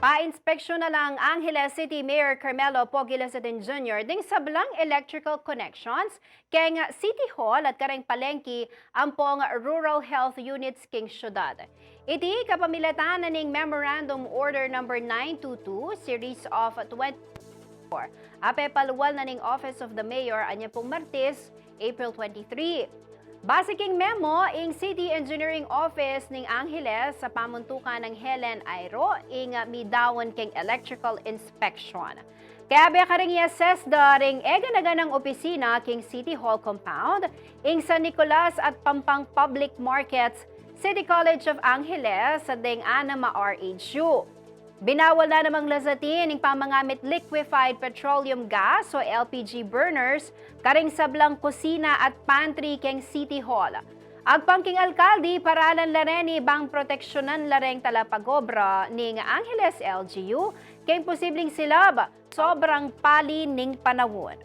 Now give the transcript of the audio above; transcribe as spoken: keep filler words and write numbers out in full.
A-inspeksyun na lang Angeles City Mayor Carmelo Pogi Lazatin Junior ding sablang electrical connections keng City Hall at kareng palengke ampong rural health units keng syudad. Iti kapamilatan na ning Memorandum Order Number nine two two, Series of twenty-four, a pepalual na ning Office of the Mayor anyapung Martes, April twenty-three. Base king memo, ing City Engineering Office ning Angeles sa pamuntukan nang Helen Airo ing midaun keng electrical inspection. Kayabe karing i-assess da ring e gana-ganang opisina king City Hall compound, ing San Nicolas at Pampang Public Markets, City College of Angeles, at deng anam a R H U. Binawal na namang Lazatin ing pamangamit liquefied petroleum gas o L P G burners karing sablang kusina at pantry keng City Hall. Agpang king alkalde, paralan la reni bang proteksyonan la reng talapag-obra ning Angeles L G U keng posibleng silab sobrang pali ning panaun.